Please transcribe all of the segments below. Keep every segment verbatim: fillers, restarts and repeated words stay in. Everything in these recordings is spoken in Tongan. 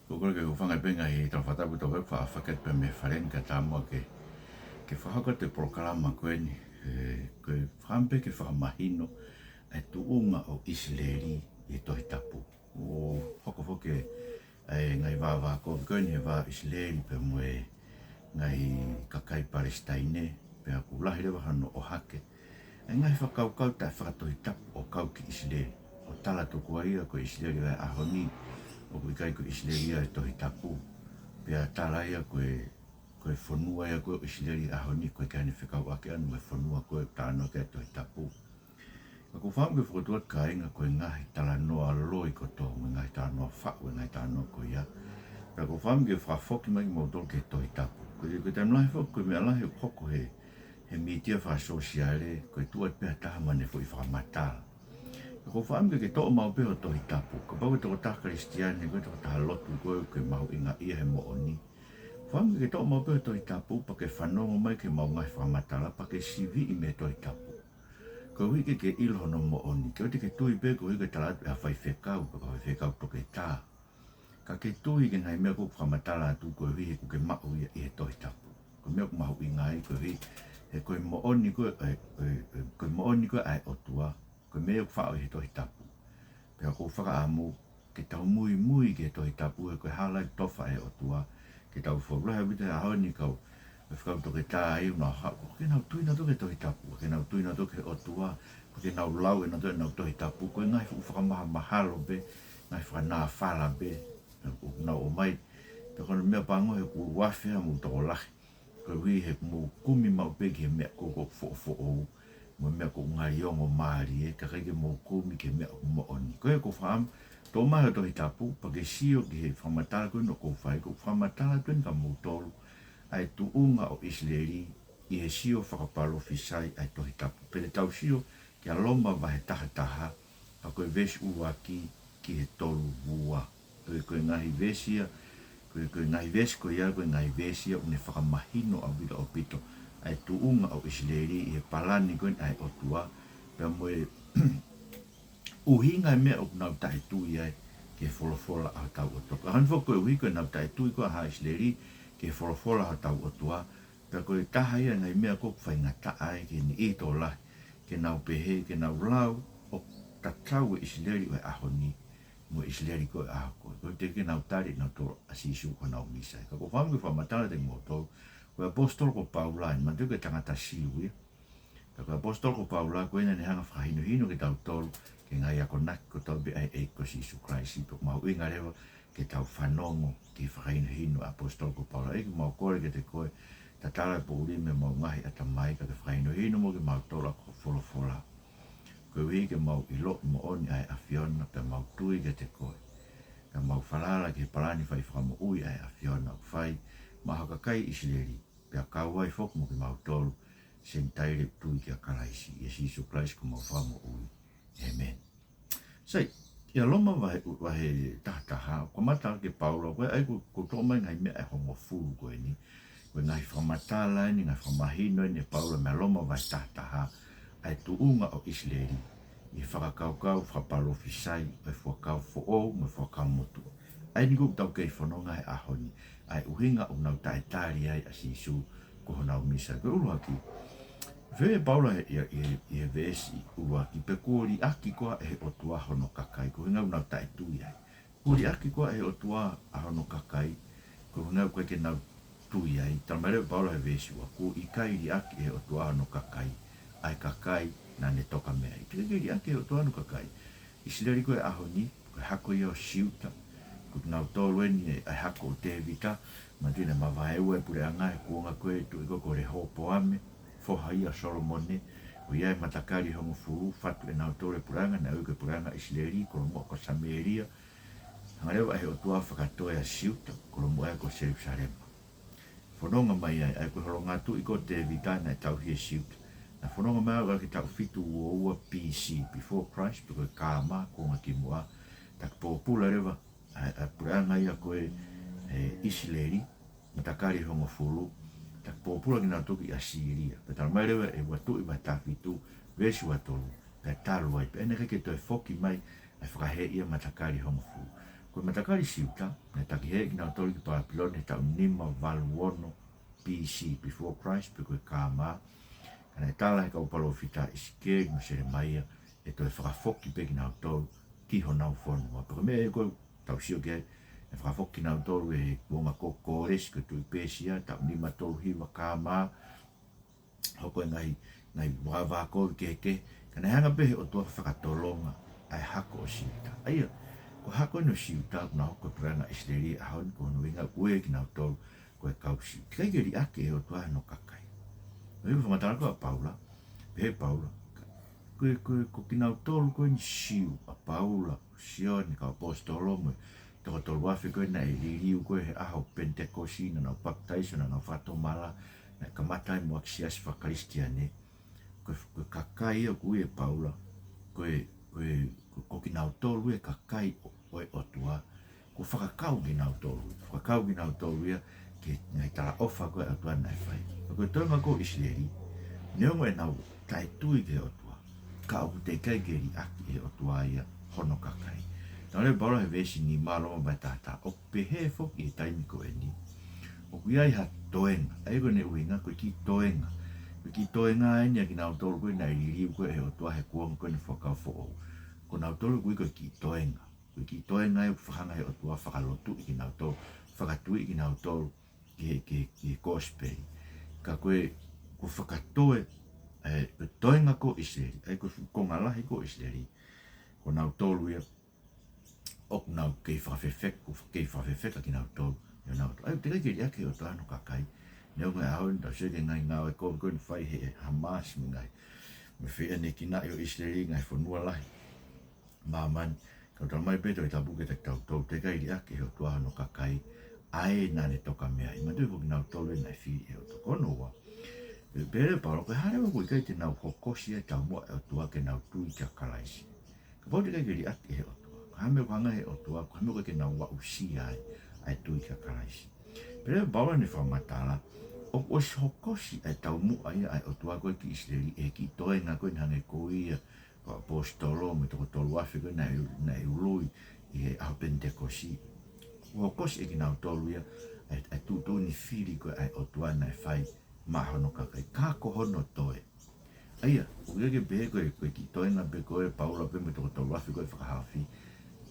Ko e kole ke u hūfanga pē he ngaahi tala fakatapu ʻoku tau fai, faʻa fakatapu pē mei he fale ni kae ʻatā muʻa ke, ke fakahoko atu e polokalama ko eni, ē, ko e fakaʻamu pē ke fakamahino ʻa e tuʻunga ʻo ʻIsileli ʻi he Tohi Tapu. ʻO hoko foki e ngaahi vāvākovi ko eni he vā ʻo ʻIsileli pea mo e ngaahi kakai Palesitaine, pea ʻoku lahi leva hano ʻohake ʻa e ngaahi fakakaukau taʻefakatohitapu ʻo kau ki ʻIsileli, ʻo tala tuku ai ia ko e ʻIsileli ʻo e ʻaho ni ʻoku ʻikai ko e ʻIsileli ia ʻo e Tohi Tapu, pea tala ia ko e, ko e fonua ia ko ē ʻo ʻIsileli ʻo e ʻaho ni ʻoku ʻikai ke ne fekauʻaki ʻaupito mo e fonua ko ē ʻoku talanoa ki ai e Tohi Tapu. Ka ʻoku ou fakaʻamu ke fokotuʻu atu, kāinga, ko e ngaahi talanoa loi kotoa, mo e ngaahi talanoa faʻu e ngaahi talanoa ko ia. Pea ʻoku ou fakaʻamu ke fakafoki mai kimoutolu ki he Tohi Tapu. Ko e, ko e taimi lahi foki, ko e meʻa lahi ʻoku hoko he, he mītia fakasōsiale, ko e tuʻu atu pē ha taha mo ʻene foʻi fakamatala. Ka ʻoku ou fakaʻamu ke ke toʻo maʻu pē hoʻo Tohi Tapu. Kapau ko e tokotaha Kalisitiane koe, tokotaha lotu koe, ʻoku ke mahuʻingaʻia he moʻoni, fakaʻamu ke ke toʻo maʻu pē hoʻo Tohi Tapu, pea ke fanongo mai ki heʻemau ngaahi fakamatala, pea ke siviʻi mei he Tohi Tapu. Koeʻuhi ke ke ʻilo hono moʻoni. Ke ʻoua te ke tui pē koeʻuhi ko e tala atu ʻe ha faifekau, pe ko ha faifekau toketā. Ka ke tui ki he ngaahi meʻa ʻoku fakamatala atu koeʻuhi he ʻoku ke maʻu ia ʻi he Tohi Tapu. Ko e meʻa ʻoku mahuʻinga ai koeʻuhi he ko e moʻoni ko ē, ē, ē, ē, ko e moʻoni ko ē ʻa e ʻOtua, ko e meʻa ʻoku faʻo ʻi he Tohi Tapu. Pea ʻoku ou fakaʻamu ke tau muimui ki he Tohi Tapu he ko e hala ia ʻoku tofa ʻe he ʻOtua. Ke tau fou lahi ʻaupito he ʻaho ni kau, e faifekau toketā ia ʻoku nau haʻu, ʻoku ʻikai ke nau tui nautolu ki he Tohi Tapu, ʻoku ʻikai ke nau tui nautolu ki he ʻOtua, ʻoku ʻikai ke nau lau ʻe nautolu ʻenau Tohi Tapu, ko e ngaahi fuʻu fakamahamahalo pē, ngaahi fakanāfala pē ʻoku nau ʻomai. Pea ko hono meʻa pango he ʻoku ʻuafe ʻa e mou tokolahi koeʻuhi he ʻoku mou kumi maʻu pē ki he meʻa ko ē ʻoku foʻofoʻou, mo e meʻa ko ē ʻoku ngali ongo mālie, kae ʻikai ke mou kumi ki he meʻa ʻoku moʻoni. Ko ia ʻoku ou fakaʻamu, toʻo mai hoʻo Tohi Tapu, pea ke sio ki he fakamatala ko eni ʻoku ou fai, ʻoku ou fakamatala atu eni kia moutolu ʻa e tuʻunga ʻo ʻIsileli ʻi he sio fakapalōfisai ʻa e Tohi Tapu. Pea te tau sio kia Loma vahe taha taha, ʻa ia ko e veesi ʻuluaki ki he tolu ua. Ko e, ko e ngaahi veesi ia, ko e, ko e ngaahi veesi ko ia, ko e ngaahi veesi ia ʻoku ne fakamahino ʻaupito ʻaupito ʻa e tuʻunga ʻo ʻIsileli ʻi he palani ko eni ʻa e ʻOtua, pea mo e ʻuhinga e meʻa ʻoku nau taʻetui ai ki he folofola ʻa hotau ʻOtua. Ka hangē foki ko e ʻuhi ko ʻenau taʻetui ko ē ʻa haʻa ʻIsileli ki he folofola ʻa hotau ʻOtua, pea ko e taha ia e ngaahi meʻa ʻoku faingataʻa ai ki he niʻihi tokolahi, ke nau pehē, ke nau lau ʻoku tatau e ʻIsileli ʻo e ʻaho ni mo e ʻIsileli ko ē ʻo e ʻaho ko ē. Ko e teʻeki ke nau tali ʻe nautolu ʻa Sīsū ko honau Mīsaia. Ka ʻoku ou fakaʻamu ke fakamatala atu kia moutolu, ko e ʻaposetolo ko Paula, ʻoku manatuʻi ko e tangata Siu ia. Ka ko e ʻaposetolo ko Paula, ko ena naʻa ne hanga ʻo fakahinohino kitautolu ki he ngaahi akonaki kotoa pē ʻa e ʻEiki ko Sīsū Kalaisi, pea ʻoku mahuʻinga leva ke tau fanongo ki he fakahinohino ʻa e ʻaposetolo ko Paula. ʻEiki, ʻoku mau kole kiate koe, tatala e poʻuli mei heʻemau ngaahi ʻatamai, ka ke fakahinohino mo kimautolu ʻaki hoʻo folofola, koeʻuhi ke mau ʻiloʻi moʻoni ʻa e ʻAfiona, pea mau tui kiate koe. Pea mau falala ki he palani fai fakamoʻui ʻa e ʻAfiona ʻoku fai maʻa ho kakai ʻIsileli, pea kau ai foki mo kimautolu Senitaile ʻoku tui kia Kalaisi, ʻia Sīsū Kalaisi ko homau Fakamoʻui. ʻĒmeni. Sai, ʻia Loma vahe, vahe taha taha, ʻoku kamata ʻaki ʻe Paula, ko e ʻai ko, ko e toʻo mai ngaahi meʻa ʻe hongofulu ko eni, ko e ngaahi fakamatala eni, ngaahi fakamahino eni ʻe Paula mei Loma vahe taha taha, ʻa e tuʻunga ʻo ʻIsileli ʻi he fakakaukau fakapalōfisai ʻo e Fuakava Foʻou mo e Fuakava Motuʻa. ʻA eni ʻoku tau kei fononga he ʻaho ni, ʻa e ʻuhinga ʻoku nau taʻetali ai ʻa Sīsū ko honau Mīsaia. Ko e ʻuluaki, pehē ʻe Paula he, ʻi, ʻi, ʻi he veesi ʻuluaki, pea kuo liʻaki koā ʻe he ʻOtua hono kakai, ko e ʻuhinga ʻoku nau taʻetui ai. Kuo liʻaki koā ʻe he ʻOtua ʻa hono kakai, ko e ʻuhinga ʻoku ʻikai ke nau tui ai. Talamai leva ʻe Paula he veesi ua, kuo ʻikai liʻaki ʻe he ʻOtua hono kakai ʻa e kakai naʻa ne toka mei ai. Teʻeki ke liʻaki ʻe he ʻOtua hono kakai ʻIsileli ko ē ʻo e ʻaho ni, ko e hako ia ʻo Siuta, ko kinautolu eni ʻa e hako ʻo Tēvita, manatuʻi naʻe mavaeua e puleʻanga he kuonga ko ē ʻo e tuʻi ko ē ko Lehopoame, foha ia ʻo Solomone, ʻo ʻi ai e matakali ʻe hongofulu, fatu ʻe nautolu e puleʻanga, naʻe ui ko e puleʻanga ʻIsileli, kolomuʻa ko Samēlia, hanga leva ʻe he ʻOtua ʻo fakatoe ʻa Siuta, kolomuʻa ia ko Selūsalema. Fononga mai ai, ʻa ia ko e holonga tuʻi ko Tēvita naʻe tauhi ʻe Siuta. Naʻe fononga mai ai ʻo aʻu ki he taʻu fitu ua ua B C, before Christ, pe ko e K.M., kuonga ki muʻa. Taki pōpula leva ʻa e, ʻa e puleʻanga ia ko ē ʻo ʻIsileli, matakali ʻe hongofulu, taki pōpula kinautolu ki ʻAsīlia. Pea talamai leva ʻe ua Tuʻi vahe taha fitu, veesi ua tolu, pea talu ai, pea naʻe ʻikai ke toe foki mai ʻa e fakaheeʻi ʻa e matakali ʻe hongofulu. Ko e matakali Siuta, naʻe takihēʻi kinautolu ki Papilone he taʻu nima valu ono B C, before Christ, pe ko e K M. Ka naʻe tala ʻe he kau palōfita ʻa ʻIsikeli mo Selemaia, ʻe toe fakafoki pē kinautolu ki honau fonua. Pea ko e meʻa ē ʻoku tau sio ki ai, ʻe fakafoki kinautolu ʻe he kuonga ko Kōlesi ko e tuʻi Pēsia, taʻu nima tolu hiva K M, hoko e ngaahi, ngaahi vāvā kovi kehekehe, ka naʻe hanga pē ʻe he ʻOtua ʻo fakatolonga ʻa e hako ʻo Siuta. ʻA ia, ko e hako eni ʻo Siuta, ʻoku nau hoko ko e puleʻanga ʻIsileli he ʻaho ni, ko hono ʻuhinga ʻoku ui kinautolu ko e kau Siu. Teʻeki ke liʻaki ʻe he ʻOtua hono kakai. ʻA ia, ko e fakamatala ko ē ʻa Paula, pehē ʻe Paula, ko e, ko e, ko kinautolu ko eni Siu, ʻa Paula, Sione, kau ʻaposetolo mo e toko tolu afe ko ē naʻe liliu ko ē he ʻaho Penitekosi, naʻa nau papitaiso, naʻa nau fakatomala, naʻe kamata ai e muʻaki siasi fakakalisitiane. Ko e, ko e kakai ia ʻoku ui ʻe Paula, ko e, ko e, ko, ko kinautolu e kakai ʻo, ʻo e ʻOtua, ʻoku fakakau kinautolu, fakakau kinautolu ia ki he ngaahi talaʻofa ko ē ʻa e ʻOtua naʻe fai. Ka ko e toenga ko ē ʻo ʻIsileli, neongo ʻenau taʻetui ki he ʻOtua, ka ʻoku teʻeki ai ke liʻaki ʻe he ʻOtua ia hono kakai. Naʻe lea ʻa Paula he veesi nima ʻo Loma vahe taha taha, ʻoku pehē foki he taimi ko eni, ʻoku ʻi ai ha toenga, ʻa ia ko ʻene ʻuhinga ko e kiʻi toenga. Ko e kiʻi toenga eni ʻa kinautolu ko ē naʻe liliu ko ē ʻe he ʻOtua he kuonga ko eni Fuakava Foʻou. Ko kinautolu ʻoku ui ko e kiʻi toenga. Ko e kiʻi toenga ē ʻoku fakahanga ʻe he ʻOtua ʻo fakalotuʻi kinautolu, fakatuiʻi kinautolu ki he, ki he, ki he kosipeli. Ka ko e, ko e fakatoe, ē, ko e toenga ko ē ʻo ʻIsileli, ʻa ia ko e fuʻu konga lahi ko ē ʻo ʻIsileli, ko kinautolu ia ʻoku nau kei fakafefeka, ʻoku kei fakafefeka kinautolu ʻe honau ʻOtua. ʻA ia, teʻeki ke liʻaki ʻe he ʻOtua hono kakai, neongo e ʻaho ni tau sio ki he ngaahi ngāue kovi ko eni ʻoku fai ʻe he Hamas mo e ngaahi, mo e feʻianekinaʻi ʻo ʻIsileli he ngaahi fonua lahi ʻo māmani. Ka ʻoku talamai pē ʻe he Tohi Tapu kiate kitautolu, teʻeki ai liʻaki ʻe he ʻOtua hono kakai ʻa ē naʻa ne tokameaʻi. Manatuʻi ko kinautolu ē naʻe fili ʻe he ʻOtua. Ko hono ua, pehē ʻe Paula, ko e hā leva ʻoku ʻikai te nau hokosi ai e taumuʻa ʻa e ʻOtua ke nau tui kia Kalaisi? Kapau teʻeki ai ke liʻaki ʻe he ʻOtua, ko e hā e meʻa ʻoku hanga ʻe he ʻOtua, ko e hā e meʻa ʻoku ʻikai ke nau aʻusia ai ʻa e tui kia Kalaisi? Pehē ʻe Paula ʻene fakamatala, ʻoku ʻosi hokosi ʻa e taumuʻa ia ʻa e ʻOtua ko ē ki ʻIsileli ʻe he kiʻi toenga ko ē naʻe hangē ko ia ko e ʻaposetolo mo e toko tolu afe ko ē naʻe, naʻe ului ʻi he ʻaho Penitekosi. Kuo hokosi ʻe kinautolu ia ʻa e, ʻa e tuʻutuʻuni fili ko ē ʻa e ʻOtua naʻe fai maʻa hono kakai, ka ko hono toe. ʻA ia, ʻoku ʻikai ke pehē ko e, ko e kiʻi toenga pē ko ē ʻa Paula pē mo e toko tolu afe ko ē fakahaofi.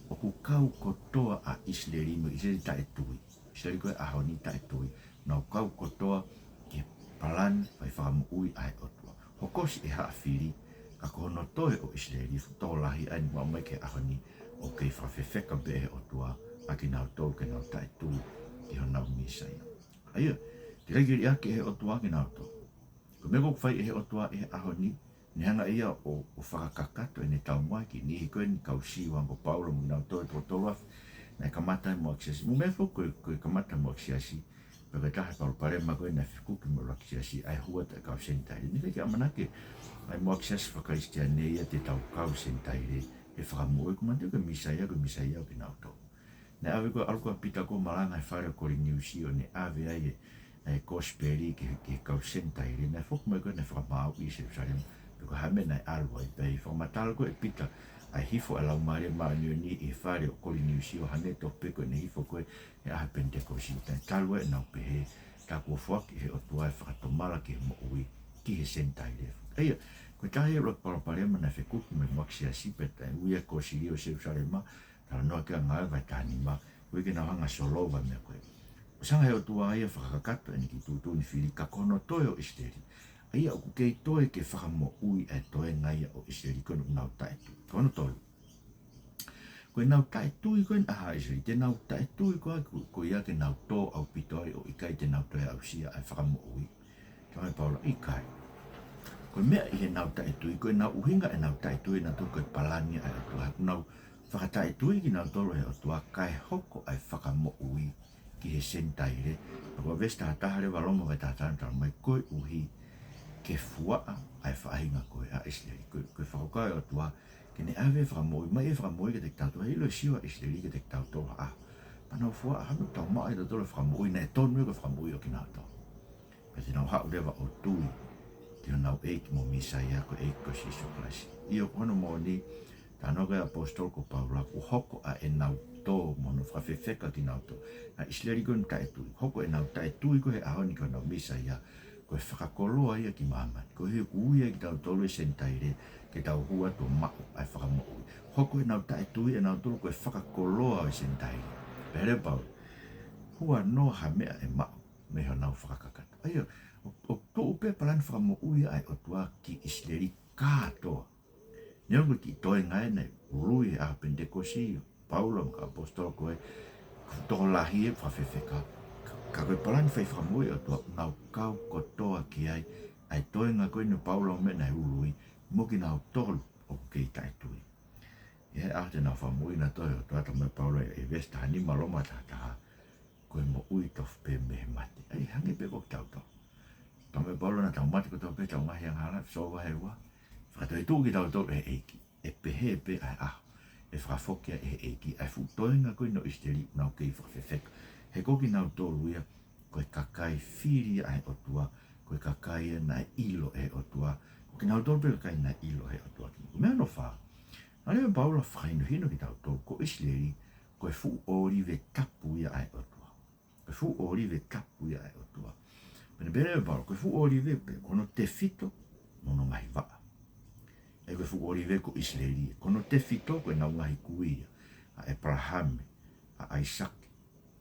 ʻOku kau kotoa ʻa ʻIsileli mo e ʻIsileli taʻetui, ʻIsileli ko ē ʻaho ni taʻetui, nau kau kotoa ki he palani fai fakamoʻui ʻa e ʻOtua. Hokosi ʻe he haʻa fili, ka ko hono toe ʻo ʻIsileli, fuʻu tokolahi ʻa ē ʻoku maʻu mai ki he ʻaho ni, ʻoku kei fakafefeka pē ʻe he ʻOtua ʻa kinautolu ke nau taʻetui ki honau Mīsaia. ʻA ia, teʻeki ai ke liʻaki ʻe he ʻOtua kinautolu. Ko e meʻa ʻoku fai ʻe he ʻOtua ʻi he ʻaho ni, ne hanga ʻe ia ʻo, ʻo fakakakato ʻene taumuʻa ki he niʻihi ko eni kau Siu hangē ko Paula mo kinautolu ʻe toko tolu afe naʻe kamata ai e muʻaki siasi. Mo e meʻa foki ko e, ko e kamata e muʻaki siasi, pea ko e taha e palopalema ko ē naʻe fekuki mo e ʻuluaki siasi, ʻa e hua atu e kau Senitaile. Naʻe ʻikai ke ʻamanaki ʻa e muʻaki siasi fakakalisitiane ia te tau kau Senitaile he fakamoʻui, ʻoku manatuʻi ko e Mīsaia, ko e Mīsaia ʻo kinautolu. Naʻe ʻave ko ē, ʻalu ko ē ʻa Pita ko ē ʻo malanga he fale ʻo Koliniusi ʻo ne ʻave ai e, e kosipeli ki he, ki he kau Senitaile. Naʻe foki mai ko ē ʻo ne fakamāuʻi ʻi Selusalema, pe ko e hā e meʻa naʻe ʻalu ai. Pea ʻi he fakamatala ko ē ʻe Pita ʻa e hifo ʻa e Laumālie Māʻoniʻoni ʻi he fale ʻo Koliniusi ʻo hangē tofu pē ko ʻene hifo ko ē he ʻaho Penitekosi, naʻe talu ai ʻenau pehē, tā kuo foaki ʻe he ʻOtua e fakatomala ki he moʻui ki he Senitaile. ʻA ia, ko e taha ia e ʻuluaki palopalema naʻe fekuki mo e muʻaki siasi, pea naʻe ui ai e kōsilio ʻo Selusalema, Talanoa ki ai ʻa Ngāue vahe taha nima, ʻoku ʻikai ke nau hanga ʻo solova e meʻa ko ē. ʻOsi hanga ʻe he ʻOtua ia ʻo fakakakato ʻene kiʻi tuʻutuʻuni fili, ka ko hono toe ʻo ʻIsileli, ʻa ia ʻoku kei toe ke fakamoʻui ʻa e toenga ia ʻo ʻIsileli ko ē ʻoku nau taʻetui. Ko hono tolu, ko ʻenau taʻetui ko ē ʻa haʻa ʻIsileli, te nau taʻetui ko ē ko, ko ia ke nau tō ʻaupito ai ʻo ʻikai te nau toe aʻusia ʻa e fakamoʻui. Talamai ʻe Paula, ʻikai. Ko e meʻa ʻi heʻenau taʻetui, ko ʻenau ʻuhinga ʻenau taʻetui ʻe nautolu ko e palani ʻa e ʻOtua. He ʻoku nau fakataʻetui kinautolu ʻe he ʻOtua kae hoko ʻa e fakamoʻui ki he Senitaile. Pea ko e veesi taha taha leva ʻo Loma vahe taha taha ʻoku talamai, koeʻuhi ke fuaʻa ʻa e faʻahinga ko ē ʻa ʻIsileli. Ko e, ko e fakakaukau ʻa e ʻOtua ke ne ʻave e fakamoʻui, ʻomai e fakamoʻui kiate kitautolu, he ʻilo ʻe Sihova ʻa ʻIsileli kiate kitautolu ha ʻaho. Pea nau fuaʻa, hano tau maʻu ai ʻe tautolu e fakamoʻui naʻe tonu ia ko e fakamoʻui ʻo kinautolu. Pea te nau haʻu leva ʻo tui ki honau ʻEiki mo Mīsaia, ko e ʻEiki ko Sīsū Kalaisi. ʻIo, ko hono moʻoni, talanoa ko ē ʻa e ʻaposetolo ko Paula, kuo hoko ʻa ʻenau tō mo hono fakafefeka kinautolu. ʻA ʻIsileli ko ʻenau taʻetui. Hoko ʻenau taʻetui ko ē he ʻaho ni ki honau Mīsaia, ko e fakakoloa ia ki māmani. Koeʻuhi ʻoku ui ai kitautolu ʻe he Senitaile ke tau hū atu ʻo maʻu ʻa e fakamoʻui. Hoko ʻenau taʻetui ʻanautolu ko e fakakoloa ʻo e Senitaile. Pehē leva ʻe Paula, huanoa ha meʻa ʻe maʻu mei honau fakakakato. ʻA ia, ʻoku, ʻoku tuʻu pē palani fakamoʻui ʻa e ʻOtua ki ʻIsileli kātoa. Neongo e kiʻi toenga ē naʻe ului he ʻaho Penitekosi ʻo Paula mo e kau ʻaposetolo ko ē, tokolahi e fakafefeka. Ka, ka ko e palani fai fakamoʻui ʻa e ʻOtua ʻoku nau kau kotoa ki ai, ʻa e toenga ko eni ʻo Paula mo e meʻa naʻe ului, mo kinautolu ʻoku kei taʻetui. ʻI he ʻaho te nau fakamoʻui kinautolu ʻe he ʻOtua, talamai ʻe Paula ʻi he veesi taha nima Loma taha taha, ko e moʻui tofu pē mei he mate. ʻA ia hangē pē ko kitautolu. Talamai ʻe Paula naʻa tau mate kotoa pē ʻetau ngaahi angahala, Efesō vahe ua. Fakatoetuʻu kitautolu ʻe he ʻEiki. ʻE pehē pē ʻa e ʻaho ʻe fakafoki ai ʻe he ʻEiki ʻa e fuʻu toenga ko eni ʻo ʻIsileli ʻoku nau kei fakafefeka. He ko kinautolu ia, ko e kakai fili ʻa e ʻOtua, ko e kakai ia naʻe ʻilo ʻe he ʻOtua, ko kinautolu pē kakai naʻe ʻilo ʻe he ʻOtua. Ko e meʻa hono fā, naʻe lea ʻa Paula ʻo fakahinohino kitautolu, ko ʻIsileli, ko e fuʻu ʻōlive tapu ia ʻa e ʻOtua. Ko e fuʻu ʻōlive tapu ia ʻa e ʻOtua. Pea ne pehē leva ʻe Paula, ko e fuʻu ʻōlive pē, ko hono tefito mo hono ngaahi vaʻa. ʻA ia ko e fuʻu ʻōlive ko ʻIsileli, ko hono tefito ko ʻenau ngaahi kui ia, ʻa ʻĒpalahame, ʻa ʻAisake,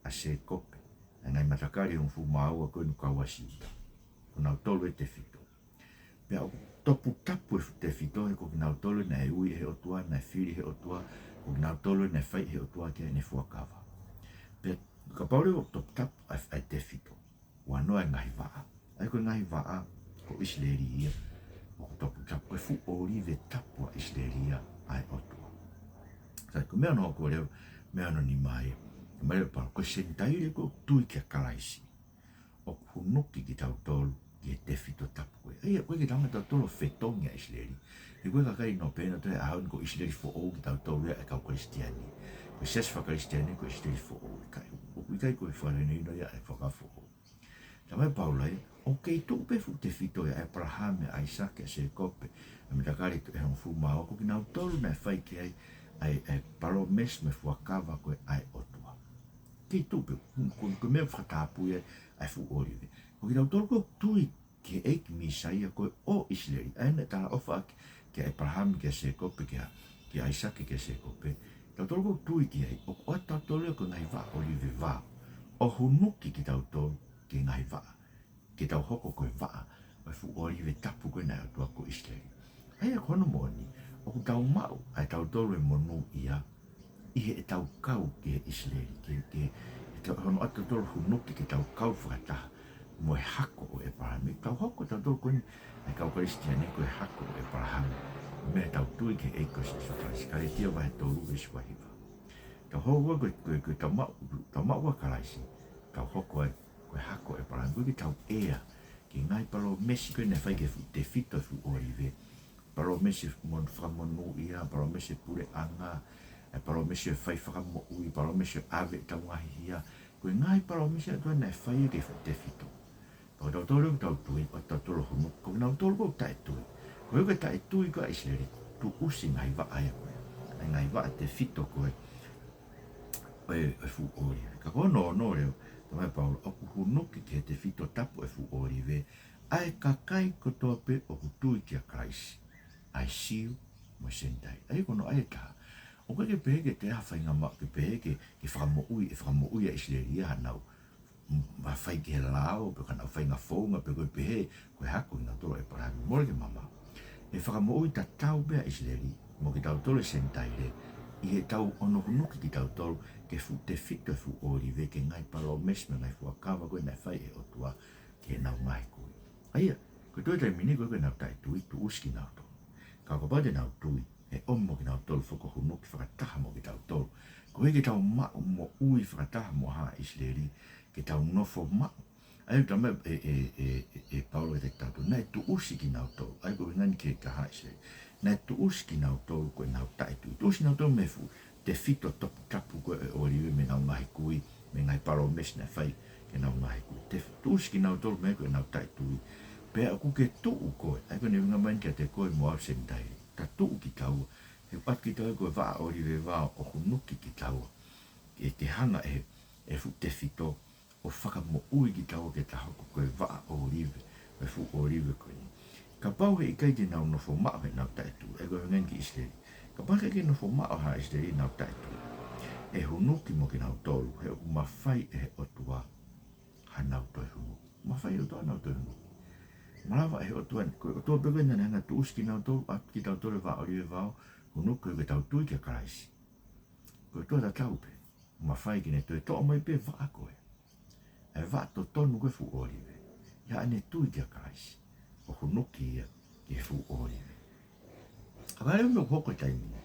ʻa Sēkope, ʻa e ngaahi matakali ʻe hongofulu mā ua ko eni ʻoku kau ʻa Siuta. Ko kinautolu e tefito. Pea ʻoku toputapu e fuʻu tefito he ko kinautolu naʻe ui ʻe he ʻOtua, naʻe fili ʻe he ʻOtua, ko kinautolu naʻe fai ʻe he ʻOtua ki heʻene fuakava. Pea kapau leva ʻoku toputapu ʻa e, ʻa e tefito, huanoa e ngaahi vaʻa. ʻA ia ko e ngaahi vaʻa ko ʻIsileli ia, ʻoku toputapu, ko e fuʻu ʻōlive tapu ʻa ʻIsileli ia ʻa e ʻOtua. Sai, ko e meʻa hono hoko leva, meʻa hono nima ia, talamai leva ʻe Paula, ko e Senitaile ko ē ʻoku tui kia Kalaisi, ʻoku hunuki kitautolu ki he tefito tapu ko ē. ʻA ia, ʻoku ʻikai ke tau hanga ʻe tautolu ʻo fetongi ʻa ʻIsileli. He ko e kakai ʻoku nau pehē ʻe nautolu he ʻaho ni ko ʻIsileli foʻou kitautolu ia ʻa e kau Kalisitiane. Ko e siasi faka-Kalisitiane ko ʻIsileli foʻou. ʻIkai, ʻoku ʻikai ko e fakahinohino ia ʻa e fakafoʻou. Talamai ʻe Paula ia, ʻoku kei tuʻu pē fuʻu tefito ia ʻa ʻĒpalahame, ʻAisake, ʻa Sēkope, ʻa e matakali ʻe hongofulu mā ua, ko kinautolu naʻe fai ki ai ʻa e, ʻa e palōmesi mo e fuakava ko ē ʻa e ʻOtua. Kei tuʻu pē, ko, ko e meʻa fakatapu ia ʻa e fuʻu ʻōlive. Ko kitautolu ko ē ʻoku tui ki he ʻEiki Mīsaia ko ē ʻo ʻIsileli, ʻa ia naʻe talaʻofa ʻaki kia ʻĒpalahame, kia Sēkope, kia, kia ʻAisake, kia Sēkope. Tautolu ko ē ʻoku tui ki ai, ʻoku ʻoatu tautolu ia ko e ngaahi vaʻa ʻōlive vao, ʻo hunuki kitautolu ki he ngaahi vaʻa, ke tau hoko ko e vaʻa ʻo e fuʻu ʻōlive tapu ko ē naʻe ʻOtua ko ʻIsileli. ʻA ia ko hono moʻoni, ʻoku tau maʻu ʻa e tautolu e monūʻia ʻi heʻetau kau ki he ʻIsileli, ke, ke, ʻetau, hono ʻoatu tautolu hunuki ke tau kau fakataha mo e hako ʻo ʻĒpalahame. Tau hoko tautolu ko eni ʻa e kau Kalisitiane ko e hako ʻo ʻĒpalahame, mei heʻetau tui ki he ʻEiki ko Sīsū Kalaisi, Kalētia vahe tolu veesi uahiva. Tau hoko ko, ko, ko, tau maʻu, tau maʻu ʻa Kalaisi, tau hoko ai ko e hako ʻo ʻĒpalahame, ko ē ke tau ʻea ki he ngaahi palōmesi ko ē naʻe fai ki he fuʻu tefito e fuʻu ʻōlive. Palōmesi mo, fakamonūʻia, palōmesi puleʻanga, ʻa e palōmesi e fai fakamoʻui, palōmesi ʻave ʻetau ngaahi hia. Ko e ngaahi palōmesi ʻa e ʻOtua naʻe fai ki he fuʻu tefito. Pea ko tautolu ʻoku tau tui, ʻoku tautolu hunuki, ko kinautolu ʻoku taʻetui. Ko e, ko e taʻetui ko ē ʻa ʻIsileli, tuʻusi ngaahi vaʻa ia ko ē. ʻA e ngaahi vaʻa tefito ko ē ʻo e, ʻo e fuʻu ʻōlive. Ka ko hono ono leva, talamai ʻe Paula, ʻoku hunuki ki he tefito tapu ʻo e fuʻu ʻōlive ʻa e kakai kotoa pē ʻoku tui kia Kalaisi, ʻa e Siu mo e Senitaile. ʻA ia ko hono ʻai ʻe taha, ʻoku ʻikai ke pehē ke toe ʻi ai ha faʻahinga maʻu ke pehē ke, ke fakamoʻui, ʻe fakamoʻui ʻa ʻIsileli ia ʻi haʻanau, mm, fai ki he lao, pe ko haʻanau faʻahinga founga, pe ko e pehē, ko e hako ʻo kinautolu ʻo ʻĒpalahame. Mole ke mamaʻo. ʻE fakamoʻui tatau pē ʻa ʻIsileli mo kitautolu e Senitaile ʻi heʻetau ʻono hunuki kitautolu ki he fuʻu tefito e fuʻu ʻōlive, ki he ngaahi palōmesi mo e ngaahi fuakava ko ē naʻe fai ʻe he ʻOtua ki heʻenau ngaahi kui. ʻA ia, ko e toe taimi ni ko ē ko ʻenau taʻetui, tuʻusi kinautolu. Ka kapau te nau tui, ʻe ʻomi mo kinautolu foki ʻo hunuki fakataha mo kitautolu. Koeʻuhi ke tau maʻu moʻui fakataha mo Haʻa ʻIsileli, ke tau nofo maʻu. ʻA ia talamai ʻe, ʻe, ʻe, ʻe, ʻe Paula kiate kitautolu, naʻe tuʻusi kinautolu. ʻA ia ko e ʻuhinga eni ki he kau Haʻa ʻIsileli. Naʻe tuʻusi kinautolu ko ʻenau taʻetui. Tuʻusi kinautolu mei he fuʻu tefito toputapu ko ē ʻo e ʻōlive mei heʻenau ngaahi kui, mei he ngaahi palōmesi naʻe fai ki heʻenau ngaahi kui. Te, tuʻusi kinautolu mei ai ko ʻenau taʻetui. Pea ʻoku ke tuʻu koe, ʻa ia ko ʻene ʻuhinga mai eni kiate koe mo au Senitaile. Ta tuʻu kitaua, he ʻoatu kitaua ko e vaʻa ʻōlive vao ʻo hunuki kitaua ʻe te hanga ʻe he, ʻe he fuʻu tefito ʻo fakamoʻui kitaua ke ta hoko ko e vaʻa ʻōlive, ko e fuʻu ʻōlive ko eni. Kapau he ʻikai te nau nofo maʻu heʻenau taʻetui, ʻe ko e ʻuhinga eni ki ʻIsileli. Kapau he ʻikai ke nofo maʻu ʻa haʻa ʻIsileli ʻenau taʻetui, ʻe hunuki mo kinautolu, he ʻoku mafai ʻe he ʻOtua hanau toe hunuki. Mafai ʻe he ʻOtua hanau toe hunuki. Malava ʻe he ʻOtua, ko e ʻOtua pē ko ē naʻa ne hanga ʻo tuʻusi kinautolu, ʻa kitautolu he vaʻa ʻōlive vao, hunuki ko e ke tau tui kia Kalaisi. Ko e ʻOtua tatau pē, mafai ke ne toe toʻo mai pē vaʻa ko ē, ʻa e vaʻa totonu ko ē fuʻu ʻōlive, ʻi haʻane tui kia Kalaisi, ʻo hunuki ia ki he fuʻu ʻōlive. Ka ʻi ai e meʻa ʻoku hoko he taimi ni,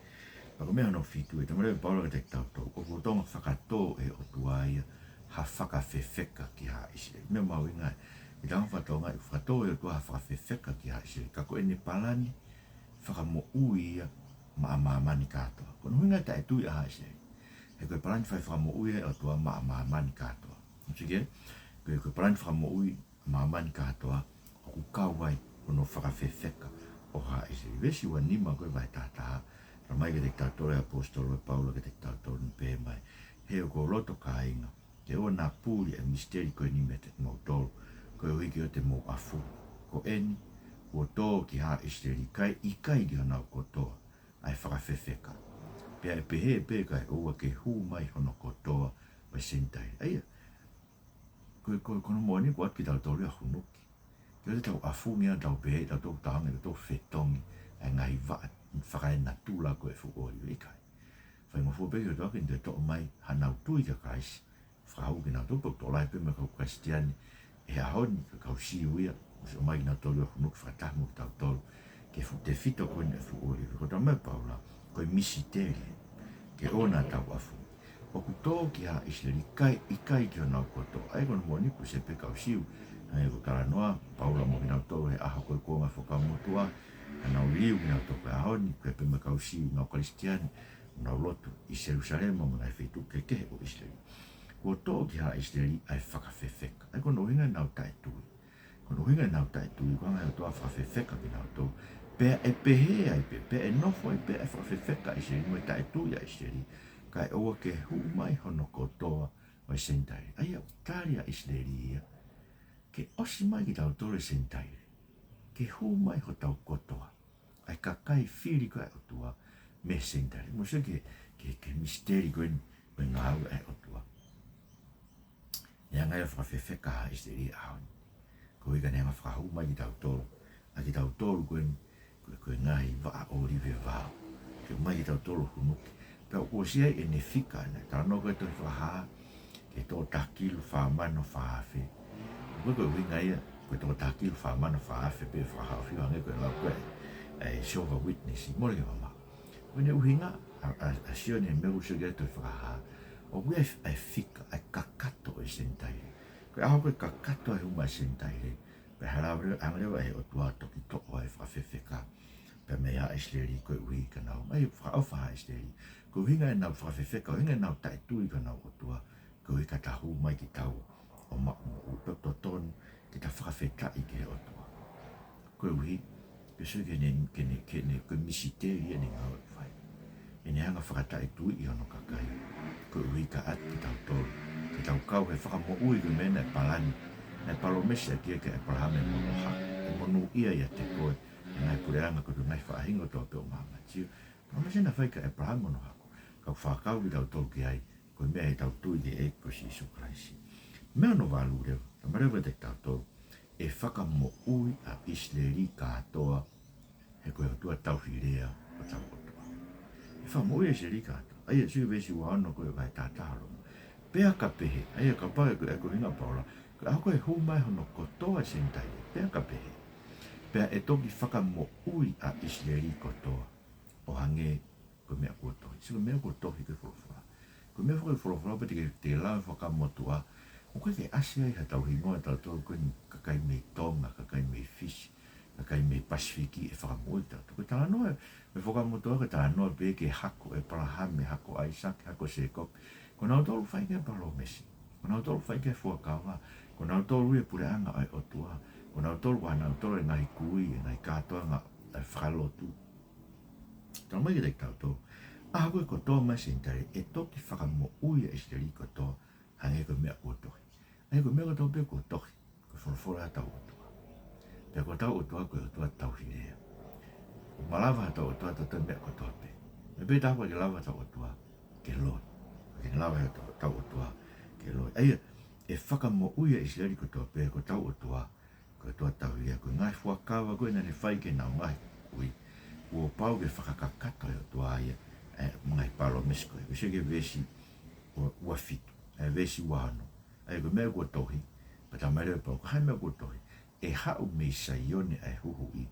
pea ko e meʻa hono fitu ē, talamai ʻe Paula kiate kitautolu, ʻoku lolotonga fakatō ʻe he ʻOtua ia ha fakafefeka ki haʻa ʻIsileli. Meʻa mahuʻinga ē, ʻi he taimi fakatōnga ʻoku fakatō ʻe he ʻOtua ha fakafefeka ki haʻa ʻIsileli, ka ko ʻene palani fakamoʻui ia maʻa māmani kātoa. Ko hono ʻuhinga e taʻetui ʻa haʻa ʻIsileli, he ko e palani fai fakamoʻui ʻa e ʻOtua maʻa māmani kātoa. Sio ki ai, ko e, ko e palani fakamoʻui māmani kātoa, ʻoku kau ai hono fakafefeka ʻo haʻa ʻIsileli. Veesi ua nima ko ē vahe taha taha, talamai kiate kitautolu ʻe he ʻaposetolo ʻa Paula kiate kitautolu, ʻo pehē mai: He ʻoku ou loto, kāinga, ke ʻoua naʻa puli e misiteli ko eni meiate kimoutolu, koeʻuhi ke ʻoua te mou ʻafungi. Ko eni, kuo tō ki haʻa ʻIsileli, kae ʻikai ki honau kotoa, ʻa e fakafefeka. Pea ʻe pehē pē kae ʻoua ke hū mai hono kotoa ʻo e Senitaile. ʻA ia, ko e, ko e, ko hono moʻoni ʻoku ʻoatu kitautolu ia hunuki. Ke ʻoua te tau ʻafungi ʻo tau pehē ʻe tautolu ʻoku tau hanga ʻo tau fetongi ʻa e ngaahi vaʻa fakaenatula ko ē fuʻu ʻōlive, ʻikai. Faingofua pē ki he ʻOtua ke ne toe toʻo mai hanau tui kia Kalaisi, fakahū kinautolu, pea ʻoku tokolahi pē mo e kau Kalisitiane he ʻaho ni, ko e kau Siu ia, ʻosi ʻomai kinautolu ia ʻo hunuki fakataha mo kitautolu ki he fuʻu tefito ko eni ʻo e fuʻu ʻōlive. Ko e talamai ʻe Paula, ko e misiteli, ke ʻoua naʻa tau ʻafungi. ʻOku tō ki haʻa ʻIsileli, kae ʻikai ki honau kotoa. ʻA ia ko hono moʻoni ʻoku ʻikai pē kau Siu, hangē ko e talanoa ʻa Paula mo kinautolu he ʻaho ko ē kuonga Fuakava Motuʻa, naʻa nau liliu kinautolu he ʻaho ni, ʻikai pē mo e kau Siu, ngaahi Kalisitiane, ʻoku nau lotu ʻi Selusalema mo e ngaahi feituʻu kehekehe ʻo ʻIsileli. Kuo tō ki haʻa ʻIsileli ʻa e fakafefeka. ʻA ia ko hono ʻuhinga ʻenau taʻetui. Ko hono ʻuhinga ʻenau taʻetui, ko e hanga ʻe he ʻOtua ʻo fakafefeka kinautolu. Pea ʻe pehē ai pē, pea ʻe nofo ai pē ʻa e fakafefeka ʻa ʻIsileli mo e taʻetui ʻa ʻIsileli, kae ʻoua ke hū mai hono kotoa ʻo e Senitaile. ʻA ia ʻoku tali ʻa ʻIsileli ia, ke ʻosi mai kitautolu e Senitaile, ke hū mai hotau kotoa, ʻa e kakai fili ko ē ʻa e ʻOtua mei he Senitaile. Mou sio ki he, ki he, ki he misiteli ko eni, ko e ngāue ʻa e ʻOtua. Ne hanga ia ʻo fakafefeka haʻa ʻIsileli he ʻaho ni, koeʻuhi ka ne hanga ʻo fakahū mai kitautolu, ʻa kitautolu ko eni, ko e, ko e ngaahi vaʻa ʻōlive vao, ke ʻomai kitautolu ʻo hunuki. Pea ʻoku ʻosi ʻi ai ʻene fika, naʻe talanoa ko ē he tohi Fakahā ki he toko taha kilu fā mano fā afe. Ko e, ko e ʻuhinga ia, ko e toko taha kilu fā mano fā afe pē fakahaofi, hangē ko e lau ko ē ʻa e Jehovah Witness, mole ke mamaʻo. Ko ʻene ʻuhinga, ʻa, ʻa, ʻa Sione, meʻa ʻoku sio ki ai e tohi Fakahā, ʻoku ʻi ai e fika, ʻa e kakato ʻo e Senitaile. Ko e ʻaho ko ē kakato ai e hū mai e Senitaile, pea hanga leva, hanga leva ʻe he ʻOtua ʻo toki toʻo ʻa e fakafefeka, pea mei haʻa ʻIsileli, koeʻuhi ka nau, ʻa ia fakaʻofa haʻa ʻIsileli. Ko e ʻuhinga ʻenau fakafefeka, ʻuhinga ʻenau taʻetui ki honau ʻOtua, koeʻuhi ka ta hū mai kitaua ʻo maʻu moʻui. Pea ʻoku totonu ke ta fakafetaʻi ki he ʻOtua, koeʻuhi ke sio ki heʻene, ki heʻene, ki heʻene, ko e misiteli ʻene ngāue ʻoku fai. ʻEne hanga ʻo fakataʻetuiʻi hono kakai, koeʻuhi ka ʻoatu kitautolu ke tau kau he fakamoʻui ko e meʻa naʻe palani, naʻe palōmesi ʻaki ia kia ʻEpalahame mo hono hako, ʻe monūʻia ʻiate koe ʻa e ngaahi puleʻanga kotoa, ngaahi faʻahinga kotoa pē ʻo māmani. Sio, palōmesi naʻe fai kia ʻEpalahame mo hono hako, ka ʻoku fakakau kitautolu ki ai ko e meʻa ʻi heʻetau tui ki he ʻEiki ko Sīsū Kalaisi. Meʻa hono valu leva, talamai leva kiate kitautolu, ʻe fakamoʻui ʻa ʻIsileli kātoa, he ko e ʻOtua tauhi lea hotau ʻOtua. ʻE fakamoʻui ʻa ʻIsileli kātoa. ʻA ia, sio ki he veesi ua ono ko ē vahe taha taha, Loma. Pea ka pehē, ʻa ia kapau ko e, ko e ʻuhinga ʻa Paula, ko e ʻaho ko ē ʻe hū mai hono kotoa e Senitaile, pea ka pehē, pea ʻe toki fakamoʻui ʻa ʻIsileli kotoa, ʻo hangē ko e meʻa kuo tohi. Sio, ko e meʻa kuo tohi ko e folofola. Ko e meʻa foki e folofola pea te ke, te ke lau e Fuakava Motuʻa, ʻoku ʻikai ke ʻasi ai haʻatau hingoa ʻatautolu ko eni, kakai mei Tonga, kakai mei Fisi, kakai mei Pasifiki, ʻe fakamoʻui kitautolu. Ko e talanoa ʻo e Fuakava Motuʻa, ko e talanoa pē ki he hako ʻo ʻEpalahame, hako ʻo ʻAisake, hako ʻo Sēkope. Ko kinautolu ʻoku fai ki ai e palōmesi. Ko kinautolu ʻoku fai ki ai e fuakava. Ko kinautolu ia e puleʻanga ʻo e ʻOtua. Ko kinautolu, ko kinautolu e ngaahi kui, e ngaahi kātoanga, e fakalotu. Talamai kiate kitautolu, ʻAho ko ē kotoa mai Senitaile, ʻe toki fakamoʻui ʻa ʻIsileli kotoa, hangē ko e meʻa kuo tohi. ʻA ia ko e meʻa kotoa pē kuo tohi, ko e folofola ʻa hotau ʻOtua. Pea ko hotau ʻOtua ko e ʻOtua tauhi lea. ʻOku malava hotau ʻOtua ʻo tau meʻa kotoa pē. Meʻa pē taha ʻoku ʻikai ke lava hotau ʻOtua ke loi. ʻOku ʻikai ke lava hotau, hotau ʻOtua ke loi. ʻA ia, ʻe fakamoʻui ʻa ʻIsileli kotoa pē, ko hotau ʻOtua ko e ʻOtua tauhi lea. Ko e ngaahi fuakava ko ē naʻa ne fai ki heʻenau ngaahi kui, kuo pau ke fakakakato ʻe he ʻOtua ia ʻa e ngaahi palōmesi ko ē. Ko e sio ki he veesi ua, ua fitu, ʻa e veesi ua ono. ʻA ia ko e meʻa kuo tohi, pea talamai leva pea ko e hā e meʻa kuo tohi. ʻE haʻu mei Saione ʻa e huhuʻi,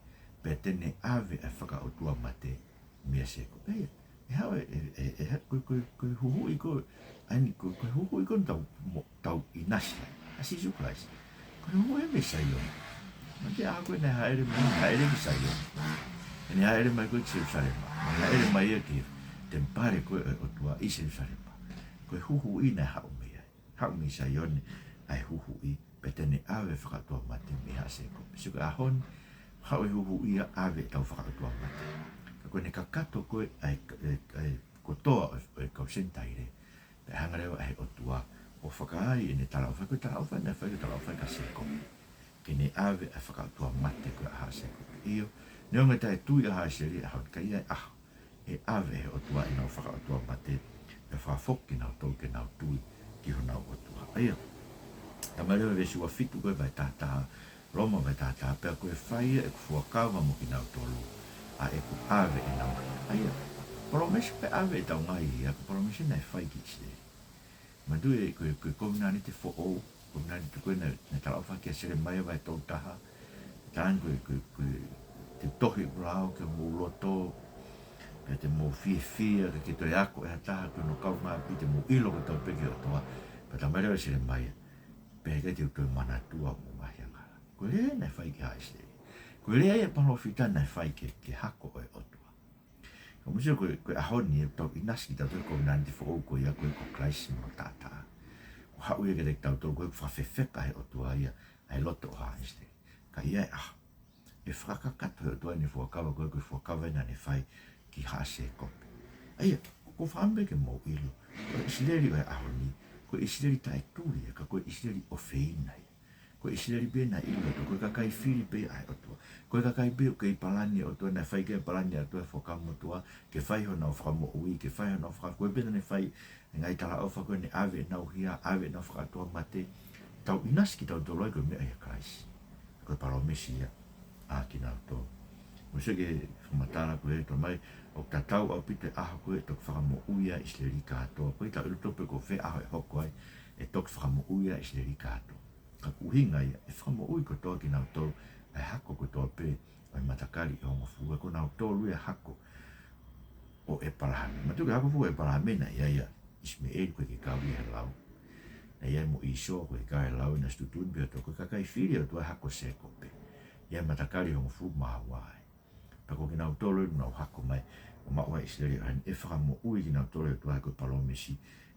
pea te ne ʻave ʻa e fakaʻotuamate meia Sēkope. ʻA ia, ʻe haʻu e, e, e, e ha-, ko e, ko e, ko e huhuʻi ko ē, ʻa eni, ko e, ko e huhuʻi ko ē ʻoku tau mo-, tau ʻinasi ai, ʻa Sīsū Kalaisi. Ko e huhuʻi mei Saione. Mahalo ko e ʻaho ko ē naʻe hāʻele mai, hāʻele ki Saione. ʻEne hāʻele mai ko ē ki Selusalema. Naʻe hāʻele mai ia ki he temipale ko ē ʻo e ʻOtua ʻi Selusalema. Ko e huhuʻi naʻe haʻu mei ai. Haʻu mei Saione ʻa e huhuʻi, pea te ne ʻave fakaʻotuamate mei haʻa Sēkope. Sio ki he ʻaho ni, haʻu e huhuʻi ia ʻave ʻetau fakaʻotuamate. Ka ko ʻene kakato ko ē ʻa e, ʻa e, ʻa e kotoa ʻo e, ʻo e kau Senitaile, pea hanga leva ʻe he ʻOtua ʻo fakaai ʻene talaʻofa, ko e talaʻofa naʻe fai, ko e talaʻofa kia Sēkope, ke ne ʻave ʻa e fakaʻotuamate ko ē ʻa haʻa Sēkope. ʻIo, neongo e taʻetui ʻa haʻa ʻIsileli he ʻaho ni, ka ʻi ai e ʻaho ʻe ʻave ʻe he ʻOtua ʻenau fakaʻotuamate, pea fakafoki kinautolu ke nau tui ki honau ʻOtua. ʻA ia, talamai leva veesi ua fitu ko ē vahe taha taha, Loma vahe taha taha, pea ko e fai ia ʻeku fuakava mo kinautolu, ʻa ʻeku ʻave ʻenau hia. ʻA ia, palōmesi ko e ʻave ʻetau ngaahi hia, ko e palōmesi naʻe fai ki ʻIsileli. Manatuʻi ko e, ko e kovinānite foʻou, kovinānite ko ē naʻe, naʻe talaʻofa kia Selemaia vahe tolu taha. Talaange ko e, ko e, ko e, te u tohi ʻeku lao ki homou loto, pea te mou fiefia, ʻikai ke toe ako ʻe ha taha ki hono kaungāʻapi, te mou ʻilo kotoa pē ki he ʻOtua. Pea talamai leva ʻe Selemaia, pea heʻikai te u toe manatua hoʻomou ngaahi angahala. Ko e lea naʻe fai ki haʻa ʻIsileli. Ko e lea ia ʻa e palōfita naʻe fai ki he, ki he hako ʻo e ʻOtua. Ka mou sio ko e, ko e ʻaho ni ʻoku tau ʻinasi kitautolu he kovinānite foʻou ko ia ko ē ko Kalaisi mo hono taʻataʻa. Kuo haʻu ia kiate kitautolu ko ē kuo fakafefeka ʻe he ʻOtua ia ʻa e loto ʻo haʻa ʻIsileli. Ka ʻi ai e ʻaho ʻe fakakakato ʻe he ʻOtua ʻene fuakava ko ē, ko e fuakava ia naʻa ne fai ki haʻa Sēkope. ʻA ia, ʻoku ou fakaʻamu pē ke mou ʻilo, ko e ʻIsileli ʻo e ʻaho ni, ko e ʻIsileli taʻetui ia, ka ko e ʻIsileli ʻofeina ia. Ko e ʻIsileli pē naʻe ʻilo ʻe he ʻOtua, ko e kakai fili pē ʻa e ʻOtua. Ko e kakai pē ʻoku kei palani ʻe he ʻOtua, naʻe fai ki ai e palani ʻa e ʻOtua he Fuakava Motuʻa, ke fai honau fakamoʻui, ke fai honau faka-, ko e pē naʻa ne fai e ngaahi talaʻofa ko ē, ne ʻave ʻenau hia, ʻave ʻenau fakaʻotuamate. Tau ʻinasi kitautolu ai ko e meʻa ʻia Kalaisi. Ko e palōmesi ia ʻa kinautolu. Mou sio ki he fakamatala ko ē, talamai, ʻoku tatau ʻaupito e ʻaho ko ē ʻe toki fakamoʻui ai ʻa ʻIsileli kātoa. Ko e tau ʻilo atu pē ko fē ʻaho ʻe hoko ai ʻe toki fakamoʻui ai ʻa ʻIsileli kātoa. Ka ko e ʻuhinga ia, ʻe fakamoʻui kotoa kinautolu ʻa e hako kotoa pē ʻo e matakali ʻe hongofulu, ko kinautolu ia e hako ʻo ʻĒpalahame. Manatuʻi ko e hako fua ʻo ʻĒpalahame naʻe ʻi ai ʻa ʻIsimeʻeli, ko e ʻikai ke kau ia he lau. Naʻe ʻi ai mo ʻĪsoa, ko e ʻikai kau he lau, naʻe ʻosi tuʻutuʻuni pē ʻe he ʻOtua ko e kakai fili ʻa e ʻOtua, hako ʻo Sēkope. ʻI ai e matakali ʻe hongofulu mā ua ai. Pea ko kinautolu ʻoku nau hako mai ʻo maʻu ai ʻa ʻIsileli, ʻa eni ʻe fakamoʻui kinautolu ʻe he ʻOtua, ko e palōmesi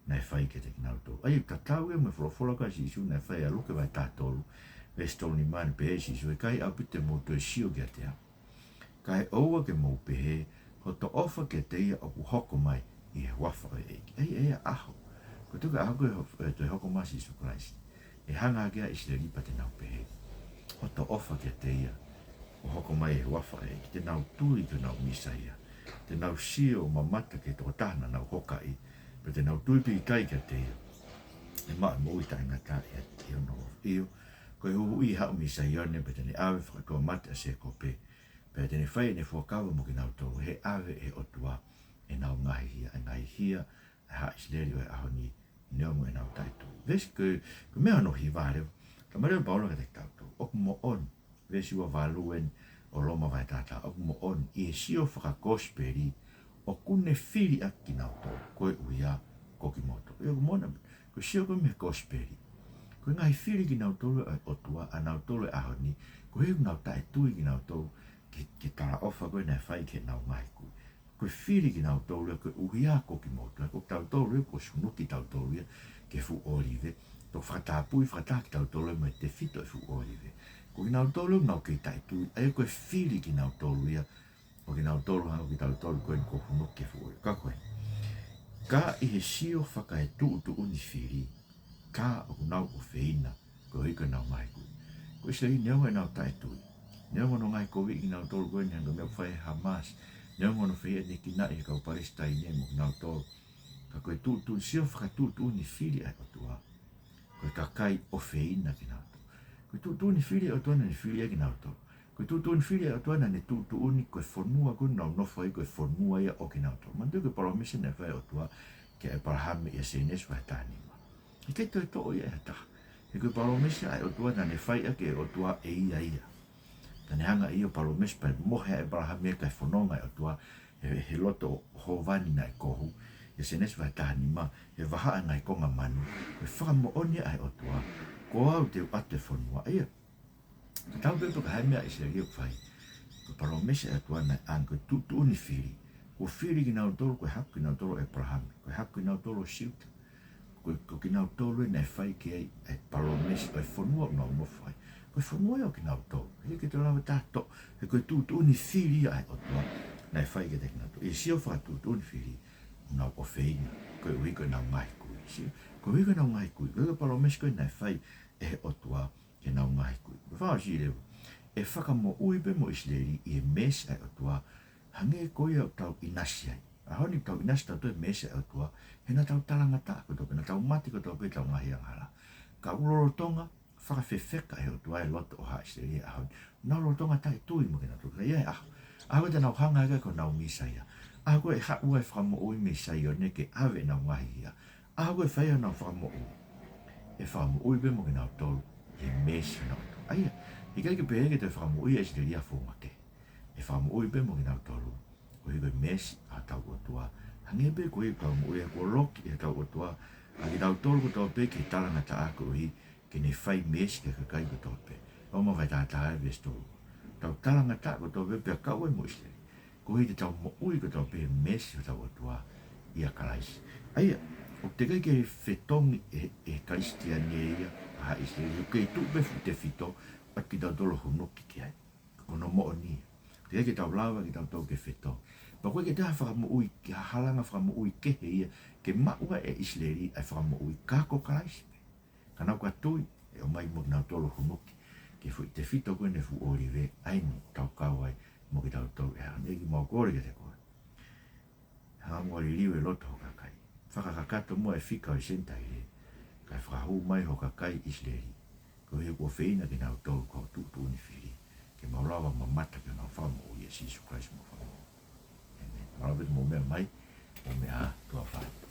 naʻe fai kiate kinautolu. ʻA ia ʻoku tatau ia mo e folofola ʻa Sīsū naʻe fai ʻia Luke vahe taha tolu, veesi tolu nima, naʻe pehē ʻe Sīsū, ʻe ʻikai ʻaupito te mou toe sio kiate au. Kae ʻoua ke mou pehē, hoto ʻofa kiate ia ʻoku hoko mai ʻi he huafa ʻo e ʻEiki. ʻA ia, ʻa ia ʻaho. Ko e toki ʻaho ko ē ʻe ho-, ʻe toe hoko mai ʻa Sīsū Kalaisi. ʻE hanga hake ʻa ʻIsileli pea te nau pehē, hoto ʻofa kiate ia ʻoku hoko mai ʻi he huafa ʻo e ʻEiki. Te nau tui ki honau Mīsaia. Te nau sio ʻo mamata ki he tokotaha naʻa nau hokaʻi. Pea te nau tui pīkitai kiate ia. ʻE maʻu e moʻui taʻengata ʻi he, ʻi hono huafa. ʻIo, ko e huhuʻi ʻe haʻu mei Saione, pea te ne ʻave fakaʻotuamate ʻa Sēkope. Pea te ne fai ʻene fuakava mo kinautolu, he ʻe ʻave ʻe he ʻOtua ʻenau ngaahi hia, ʻa e ngaahi hia ʻa haʻa ʻIsileli ʻo e ʻaho ni, neongo ʻenau taʻetui. Veesi ko e, ko e meʻa hono hiva leva, talamai leva ʻe Paula kiate kitautolu, ʻoku moʻoni, veesi ua valu eni ʻo Loma vahe taha taha, ʻoku moʻoni, ʻi he sio fakakosipeli, ʻoku ne fili ʻaki kinautolu, koeʻuhi ko kimoutolu. ʻIo, ʻoku moʻoni, ko e sio ko ē mei he kosipeli, ko e ngaahi fili kinautolu ʻa e ʻOtua, ʻa nautolu he ʻaho ni, koeʻuhi ʻoku nau taʻetui kinautolu ki he, ki he talaʻofa ko ē naʻe fai ki heʻenau ngaahi kui. Ko e fili kinautolu ia koeʻuhi ko kimoutolu. Ko kitautolu ia kuo sunuki kitautolu ia ki he fuʻu ʻōlive. Toki fakatapui fakataha kitautolu ia mo e tefito ʻo e fuʻu ʻōlive. Ko kinautolu ʻoku nau kei taʻetui, ʻa ia ko e fili kinautolu ia ʻo kinautolu, hangē ko kitautolu ko eni kuo hunuki ki he fuʻu ʻoli. Ka ko ē, ka ʻi he sio fakaetuʻutuʻuni fili, ka ʻoku nau ʻofeina koeʻuhi ko ʻenau ngaahi kui. Ko ʻIsileli, neongo ʻenau taʻetui, neongo hono ngaahi koviʻi kinautolu ko eni hangē ko e meʻa ʻoku fai ʻe Hamas, neongo hono fehiʻanekinaʻi e kau Palesitaine mo kinautolu, ka ko e tuʻutuʻuni, sio fakaetuʻutuʻuni fili ʻa e ʻOtua, ko e kakai ʻofeina kinautolu. Ko e tuʻutuʻuni fili ʻa e ʻOtua naʻa ne fili ai kinautolu. Ko e tuʻutuʻuni fili ʻa e ʻOtua naʻa ne tuʻutuʻuni ko e fonua ko ē ʻoku nau nofo ai ko e fonua ia ʻo kinautolu. Manatuʻi ko e palōmesi naʻe fai ʻe he ʻOtua kia ʻĒpalahame ʻia Sēnesi vahe taha nima. ʻIkai toe toʻo ia ʻe ha taha. He ko e palōmesi ʻa e ʻOtua naʻa ne fai ʻaki ʻe he ʻOtua ʻe ia ia. Naʻa ne hanga ʻe ia ʻo palōmesi pea mohe ʻa ʻĒpalahame kae fononga e ʻOtua he, he loto ʻo Hōvani naʻe kohu, ʻia Sēnesi vahe taha nima, he vahaʻa e ngaahi konga manu, ko e fakamoʻoni ʻa e ʻOtua, ko au te u ʻoatu e fonua. ʻA ia, tatau pē pe ko e hā e meʻa ʻa ʻIsileli ʻoku fai, ko e palōmesi ʻa e ʻOtua naʻe ʻange, ko e tuʻutuʻuni fili, kuo fili kinautolu, ko e hako kinautolu ʻo ʻĒpalahame, ko e hako kinautolu ʻo Siuta, ko, ko kinautolu ē naʻe fai ki ai e palōmesi ʻo e fonua ʻoku nau nofo ai. Ko e fonua ia ʻo kinautolu. He ʻikai ke toe lava ʻo toʻo, he ko e tuʻutuʻuni fili ia ʻa e ʻOtua naʻe fai kiate kinautolu. ʻI he sio fakaetuʻutuʻuni fili, ʻoku nau ʻofeina koeʻuhi ko ʻenau ngaahi kui. Sio, koeʻuhi ko ʻenau ngaahi kui. Koeʻuhi ko e palōmesi ko ē naʻe fai ʻe he ʻOtua ki heʻenau ngaahi kui. Ko e fakaʻosi leva, ʻe fakamoʻui pē mo ʻIsileli ʻi he meesi ʻa e ʻOtua, hangē ko ia ʻoku tau ʻinasi ai. ʻAho ni ʻoku tau ʻinasi tautolu he meesi ʻa e ʻOtua, he naʻa tau talangataʻa kotoa pē, naʻa tau mate kotoa pē ʻetau ngaahi angahala. Ka ʻoku lolotonga fakafefeka ʻe he ʻOtua e loto ʻo haʻa ʻIsileli he ʻaho ni. Nau lolotonga taʻetui mo kinautolu. Ka ʻi ai e ʻaho, ʻaho ko ē te nau hanga hake ko honau Mīsaia. ʻAho ko ē ʻe haʻu ai e fakamoʻui mei Saione ke ʻave ʻenau ngaahi hia. ʻAho ko ē ʻe fai ai honau fakamoʻui, ʻe fakamoʻui pē mo kinautolu ʻi he meesi ʻa e ʻOtua. ʻA ia, ʻikai ke pehē ke toe fakamoʻui ʻa ʻIsileli ʻi ha founga kehe. ʻE fakamoʻui pē mo kinautolu koeʻuhi ko e meesi ʻa hotau ʻOtua. Hangē pē ko ia ʻoku tau moʻui ai, kuo loki ʻe hotau ʻOtua ʻa kitautolu kotoa pē ki he talangataʻa koeʻuhi ke ne fai meesi ki he kakai kotoa pē. Loma vahe taha taha veesi tolu. Tau talangataʻa kotoa pē pea kau ai mo ʻIsileli, koeʻuhi te tau moʻui kotoa pē he meesi hotau ʻOtua ʻia Kalaisi. ʻA ia, ʻoku teʻeki ke fetongi ʻe, ʻe he Kalisitiane ia ʻa haʻa ʻIsileli, ʻoku kei tuʻu pē fuʻu tefito ʻo kitautolu ʻo hunuki ki ai. Ko hono moʻoni ia. Teʻeki ke tau lava kitautolu ke fetongi. Pea ʻoku ʻikai ke toe ʻi ai ha fakamoʻui, ke ha halanga fakamoʻui kehe ia ke maʻu ai ʻe ʻIsileli ʻa e fakamoʻui, ka ko Kalaisi pē. Ka nau ka tui, ʻe ʻomai mo kinautolu ʻo hunuki ki he fuʻu tefito ko eni e fuʻu ʻōlive, ʻa ia ʻoku tau kau ai mo kitautolu he ʻaho ni. ʻEiki, mau kole kiate koe, hanga muʻa ʻo liliu e loto ho kakai. Fakakakato muʻa e fika ʻo e Senitaile, kae fakahū mai ho kakai ʻIsileli, koeʻuhi kuo ʻofeina kinautolu ko e tuʻutuʻuni fili, ke mau lava ʻo mamata ki honau fakamoʻui, ʻia Sīsū Kalaisi homau Fakamoʻui. ʻĒmeni. Mālō ʻaupito hoʻomou meʻa mai, mou meʻa ā, tuʻa ʻofa atu.